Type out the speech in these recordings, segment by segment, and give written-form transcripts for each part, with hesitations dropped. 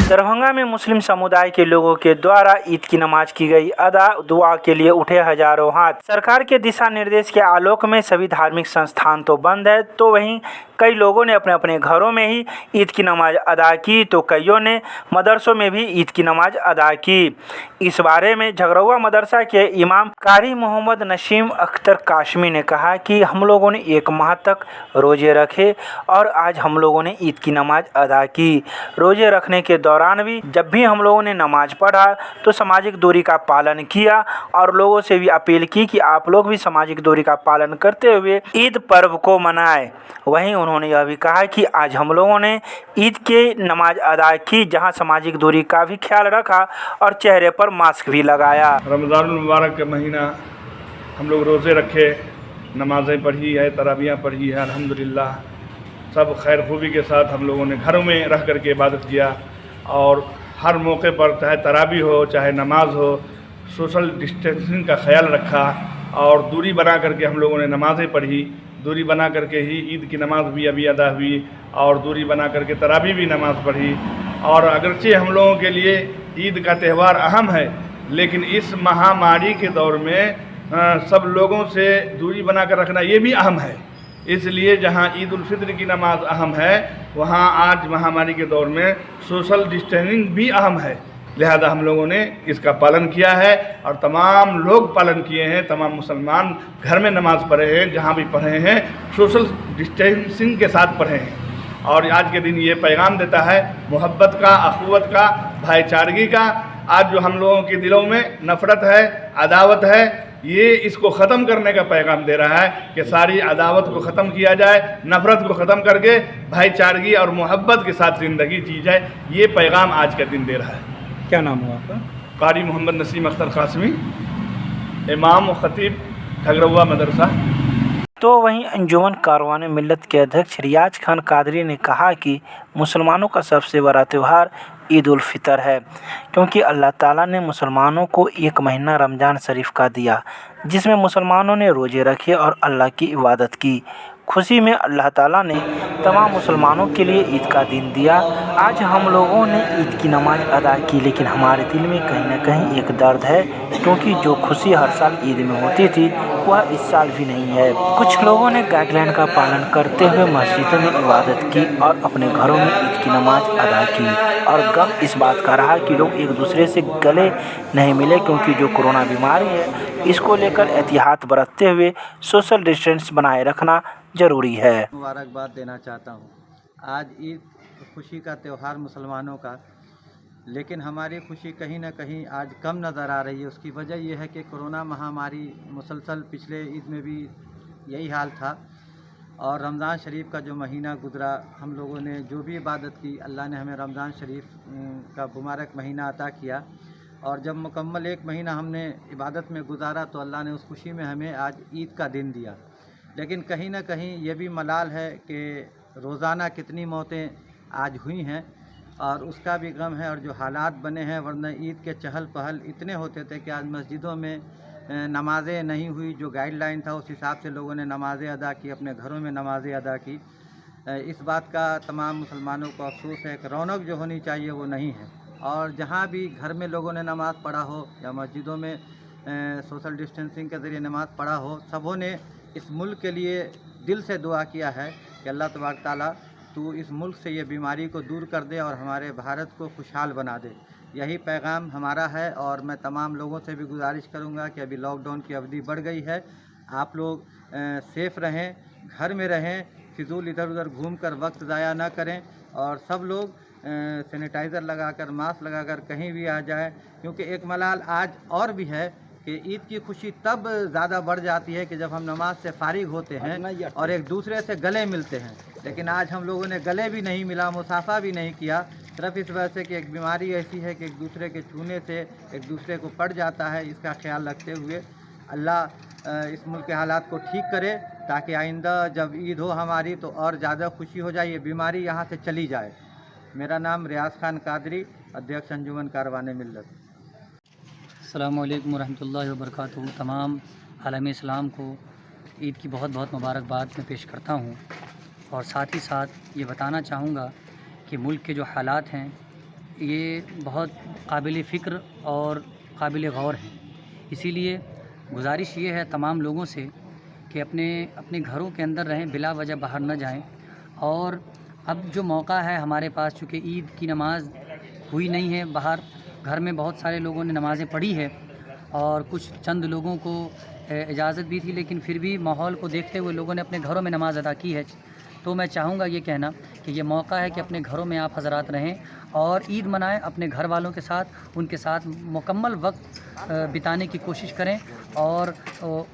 दरभंगा में मुस्लिम समुदाय के लोगों के द्वारा ईद की नमाज की गई अदा, दुआ के लिए उठे हजारों हाथ। सरकार के दिशा निर्देश के आलोक में सभी धार्मिक संस्थान तो बंद है, तो वहीं कई लोगों ने अपने अपने घरों में ही ईद की नमाज अदा की, तो कईयों ने मदरसों में भी ईद की नमाज अदा की। इस बारे में झगरुआ मदरसा के इमाम कारी मोहम्मद नसीम अख्तर काशमी ने कहा कि हम लोगों ने एक माह तक रोज़े रखे और आज हम लोगों ने ईद की नमाज अदा की। रोज़े रखने के दौरान भी जब भी हम लोगों ने नमाज पढ़ा तो सामाजिक दूरी का पालन किया और लोगों से भी अपील की कि आप लोग भी सामाजिक दूरी का पालन करते हुए ईद पर्व को मनाएं। वहीं उन्होंने यह भी कहा कि आज हम लोगों ने ईद के नमाज अदा की, जहां सामाजिक दूरी का भी ख्याल रखा और चेहरे पर मास्क भी लगाया। रमज़ान मुबारक का महीना, हम लोग रोज़े रखे, नमाज़ें पढ़ी है, तरावियाँ पढ़ी है। अल्हम्दुलिल्लाह, सब खैर खूबी के साथ हम लोगों ने घरों में रह कर के इबादत किया और हर मौके पर, चाहे तरावी हो, चाहे नमाज हो, सोशल डिस्टेंसिंग का ख्याल रखा और दूरी बना करके हम लोगों ने नमाज़ें पढ़ी। दूरी बना करके ही ईद की नमाज़ भी अभी अदा हुई और दूरी बना करके तरावी भी नमाज़ पढ़ी। और अगरचे हम लोगों के लिए ईद का त्यौहार अहम है, लेकिन इस महामारी के दौर में सब लोगों से दूरी बना कर रखना, ये भी अहम है। इसलिए जहाँ ईद उल फित्र की नमाज़ अहम है, वहाँ आज महामारी के दौर में सोशल डिस्टेंसिंग भी अहम है। लिहाजा हम लोगों ने इसका पालन किया है और तमाम लोग पालन किए हैं। तमाम मुसलमान घर में नमाज़ पढ़े हैं, जहाँ भी पढ़े हैं, सोशल डिस्टेंसिंग के साथ पढ़े हैं। और आज के दिन ये पैगाम देता है मोहब्बत का, अखुवत का, भाईचारगी का। आज जो हम लोगों के दिलों में नफ़रत है, अदावत है, ये इसको ख़त्म करने का पैगाम दे रहा है कि सारी अदावत को ख़त्म किया जाए, नफ़रत को ख़त्म करके भाईचारगी और मोहब्बत के साथ ज़िंदगी जी जाए। ये पैगाम आज का दिन दे रहा है। क्या नाम हुआ आपका? कारी मोहम्मद नसीम अख्तर कासमी, इमाम व ख़तीब, ठगरवा मदरसा। तो वहीं अंजुमन कारवान मिल्लत के अध्यक्ष रियाज खान कादरी ने कहा कि मुसलमानों का सबसे बड़ा त्यौहार ईद उल फितर है, क्योंकि अल्लाह ताला ने मुसलमानों को एक महीना रमज़ान शरीफ का दिया, जिसमें मुसलमानों ने रोज़े रखे और अल्लाह की इबादत की। खुशी में अल्लाह ताला ने तमाम मुसलमानों के लिए ईद का दिन दिया। आज हम लोगों ने ईद की नमाज अदा की, लेकिन हमारे दिल में कहीं ना कहीं एक दर्द है, क्योंकि जो खुशी हर साल ईद में होती थी, वह इस साल भी नहीं है। कुछ लोगों ने गाइडलाइन का पालन करते हुए मस्जिदों में इबादत की और अपने घरों में ईद की नमाज अदा की। और गम इस बात का रहा कि लोग एक दूसरे से गले नहीं मिले, क्योंकि जो कोरोना बीमारी है, इसको लेकर एहतियात बरतते हुए सोशल डिस्टेंस बनाए रखना ज़रूरी है। मुबारकबाद देना चाहता हूँ। आज ईद, खुशी का त्यौहार मुसलमानों का, लेकिन हमारी खुशी कहीं ना कहीं आज कम नज़र आ रही है। उसकी वजह यह है कि कोरोना महामारी मुसलसल, पिछले ईद में भी यही हाल था और रमज़ान शरीफ का जो महीना गुज़रा, हम लोगों ने जो भी इबादत की, अल्लाह ने हमें रमज़ान शरीफ का मुबारक महीना अता किया और जब मुकम्मल एक महीना हमने इबादत में गुजारा, तो अल्लाह ने उस खुशी में हमें आज ईद का दिन दिया। लेकिन कहीं ना कहीं ये भी मलाल है कि रोज़ाना कितनी मौतें आज हुई हैं और उसका भी गम है और जो हालात बने हैं, वरना ईद के चहल पहल इतने होते थे कि आज मस्जिदों में नमाज़ें नहीं हुई। जो गाइडलाइन था, उस हिसाब से लोगों ने नमाज़ें अदा की, अपने घरों में नमाज़ें अदा की। इस बात का तमाम मुसलमानों को अफसोस है कि रौनक जो होनी चाहिए, वो नहीं है। और जहाँ भी घर में लोगों ने नमाज़ पढ़ा हो या मस्जिदों में सोशल डिस्टेंसिंग के ज़रिए नमाज़ पढ़ा हो, सबों ने इस मुल्क के लिए दिल से दुआ किया है कि अल्लाह तबारक ताला, तू इस मुल्क से ये बीमारी को दूर कर दे और हमारे भारत को खुशहाल बना दे। यही पैगाम हमारा है और मैं तमाम लोगों से भी गुजारिश करूँगा कि अभी लॉकडाउन की अवधि बढ़ गई है, आप लोग सेफ़ रहें, घर में रहें, फिजूल इधर उधर घूम कर वक्त ज़ाया ना करें और सब लोग सैनिटाइज़र लगाकर, मास्क लगाकर कहीं भी आ जाए, क्योंकि एक मलाल आज और भी है कि ईद की खुशी तब ज़्यादा बढ़ जाती है कि जब हम नमाज से फारिग होते हैं और एक दूसरे से गले मिलते हैं। लेकिन आज हम लोगों ने गले भी नहीं मिला, मुसाफा भी नहीं किया, सिर्फ इस वजह से कि एक बीमारी ऐसी है कि एक दूसरे के छूने से एक दूसरे को पड़ जाता है। इसका ख्याल रखते हुए अल्लाह इस मुल्क के हालात को ठीक करे, ताकि आइंदा जब ईद हो हमारी, तो और ज़्यादा खुशी हो जाए, ये बीमारी यहाँ से चली जाए। मेरा नाम रियाज खान कादरी, अध्यक्ष, अंजुमन कारवान मिल्लत। अस्सलाम वालेकुम रहमतुल्लाहि व बरकातुहू। तमाम आलम इस्लाम को ईद की बहुत बहुत मुबारकबाद मैं पेश करता हूँ और साथ ही साथ ये बताना चाहूँगा कि मुल्क के जो हालात हैं, ये बहुत काबिल फ़िक्र और काबिल गौर है। इसीलिए गुजारिश ये है तमाम लोगों से कि अपने अपने घरों के अंदर रहें, बिला वजह बाहर न जाएं। और अब जो मौका है हमारे पास, चूँकि ईद की नमाज़ हुई नहीं है बाहर, घर में बहुत सारे लोगों ने नमाज़ें पढ़ी है और कुछ चंद लोगों को इजाज़त भी थी, लेकिन फिर भी माहौल को देखते हुए लोगों ने अपने घरों में नमाज़ अदा की है। तो मैं चाहूँगा ये कहना कि ये मौका है कि अपने घरों में आप हज़रात रहें और ईद मनाएं अपने घर वालों के साथ, उनके साथ मुकम्मल वक्त बिताने की कोशिश करें और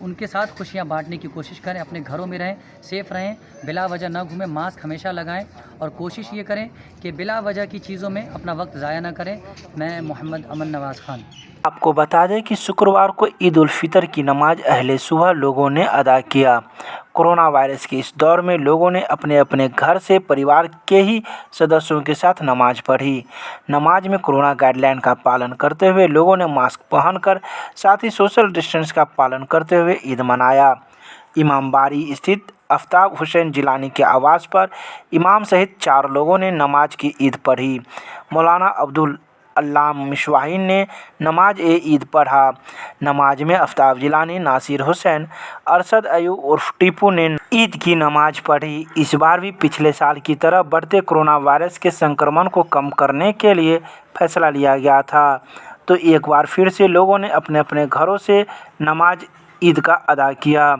उनके साथ खुशियाँ बांटने की कोशिश करें। अपने घरों में रहें, सेफ़ रहें, बिला वजह ना घूमें, मास्क हमेशा लगाएं और कोशिश ये करें कि बिला वजह की चीज़ों में अपना वक्त ज़ाया ना करें। मैं मोहम्मद अमन नवाज़ ख़ान। आपको बता दें कि शुक्रवार को ईद उल फितर की नमाज अहले सुबह लोगों ने अदा किया। कोरोना वायरस के इस दौर में लोगों ने अपने अपने घर से परिवार के ही सदस्यों के साथ नमाज पढ़ी। नमाज में कोरोना गाइडलाइन का पालन करते हुए लोगों ने मास्क पहनकर, साथ ही सोशल डिस्टेंस का पालन करते हुए ईद मनाया। इमामबाड़ी स्थित आफ्ताब हुसैन जिलानी के आवास पर इमाम सहित 4 लोगों ने नमाज की ईद पढ़ी। मौलाना अब्दुल अल्लाम मिसबाही ने नमाज ए ईद पढ़ा। नमाज में आफ्ताब जिलानी, नासिर हुसैन, अरशद अयूब उर्फ टीपू ने ईद की नमाज पढ़ी। इस बार भी पिछले साल की तरह बढ़ते कोरोना वायरस के संक्रमण को कम करने के लिए फैसला लिया गया था, तो एक बार फिर से लोगों ने अपने अपने घरों से नमाज ईद का अदा किया।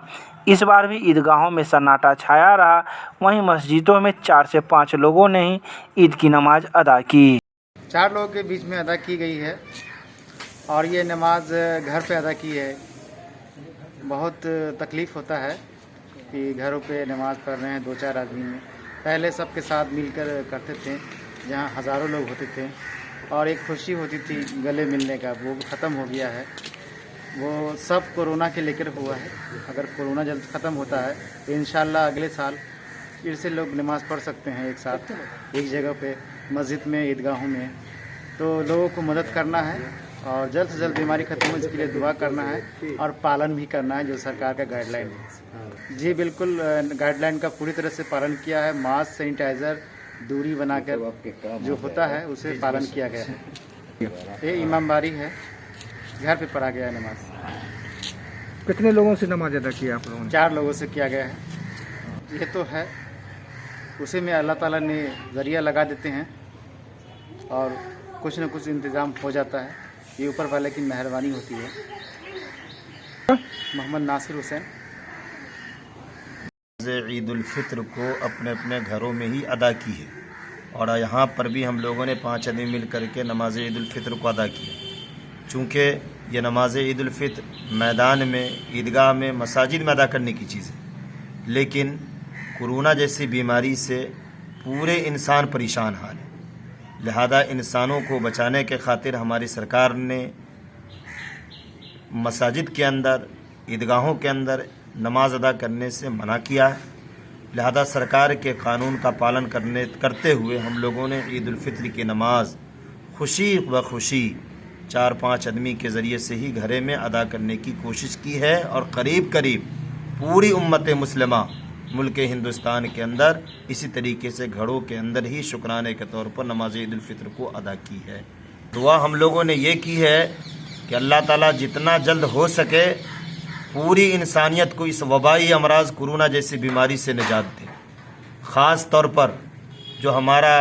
इस बार भी ईदगाहों में सन्नाटा छाया रहा। वहीं मस्जिदों में 4 से 5 लोगों ने ही ईद की नमाज अदा की। 4 लोगों के बीच में अदा की गई है और ये नमाज घर पे अदा की है। बहुत तकलीफ़ होता है कि घरों पे नमाज़ पढ़ रहे हैं 2-4 आदमी में। पहले सबके साथ मिलकर करते थे, जहाँ हज़ारों लोग होते थे और एक खुशी होती थी गले मिलने का, वो ख़त्म हो गया है। वो सब कोरोना के लेकर हुआ है। अगर कोरोना जल्द ख़त्म होता है तो इंशाअल्लाह अगले साल फिर से लोग नमाज़ पढ़ सकते हैं एक साथ, एक जगह पे, मस्जिद में, ईदगाहों में। तो लोगों को मदद करना है और जल्द से जल्द बीमारी ख़त्म हो इसके लिए दुआ करना है और पालन भी करना है जो सरकार का गाइडलाइन है। जी बिल्कुल, गाइडलाइन का पूरी तरह से पालन किया है। मास्क, सैनिटाइज़र, दूरी बनाकर जो होता है उसे पालन किया गया है। ये इमामबाड़ी है, घर पे पढ़ा गया है नमाज। कितने लोगों से नमाज अदा किया आप लोगों ने? 4 लोगों से किया गया है। ये तो है, उसी में अल्लाह ताला ने ज़रिया लगा देते हैं और कुछ न कुछ इंतज़ाम हो जाता है। ये ऊपर वाले की मेहरबानी होती है। मोहम्मद नासिर हुसैन। ईद उल फित्र को अपने अपने घरों में ही अदा की है और यहाँ पर भी हम लोगों ने 5 आदमी मिल करके नमाज ईद उल फित्र को अदा किया। चूँकि ये नमाज ईद उल फित्र मैदान में, ईदगाह में, मसाजिद में अदा करने की चीज़ है, लेकिन कोरोना जैसी बीमारी से पूरे इंसान परेशान हाल है। लिहाजा इंसानों को बचाने के खातिर हमारी सरकार ने मसाजिद के अंदर, ईदगाहों के अंदर नमाज अदा करने से मना किया है। लिहाजा सरकार के कानून का पालन करते हुए हम लोगों ने ईद उल फित्र की नमाज खुशी व खुशी 4-5 आदमी के ज़रिए से ही घरे में अदा करने की कोशिश की है और करीब करीब पूरी उम्मत मुस्लिमा मुल्क हिंदुस्तान के अंदर इसी तरीके से घरों के अंदर ही शुक्राने के तौर पर नमाज ईद उल फित्र को अदा की है। दुआ हम लोगों ने ये की है कि अल्लाह ताला जितना जल्द हो सके पूरी इंसानियत को इस वबाई अमराज कोरोना जैसी बीमारी से निजात दे। ख़ास तौर पर जो हमारा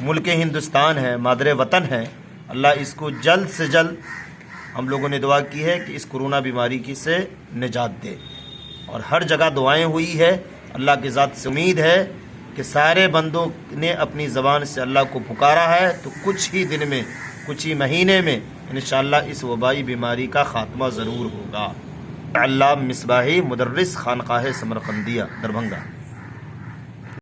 मुल्क हिंदुस्तान है, मादरे वतन है, अल्लाह इसको जल्द से जल्द, हम लोगों ने दुआ की है कि इस कोरोना बीमारी की से निजात दे। और हर जगह दुआएं हुई है। अल्लाह की ज़ात से उम्मीद है कि सारे बंदों ने अपनी ज़बान से अल्लाह को पुकारा है तो कुछ ही दिन में, कुछ ही महीने में इंशाअल्लाह इस वबाई बीमारी का ख़ात्मा ज़रूर होगा। अल्लाह मिसबाही मुदर्रिस, खानकाह समरकंदिया, दरभंगा।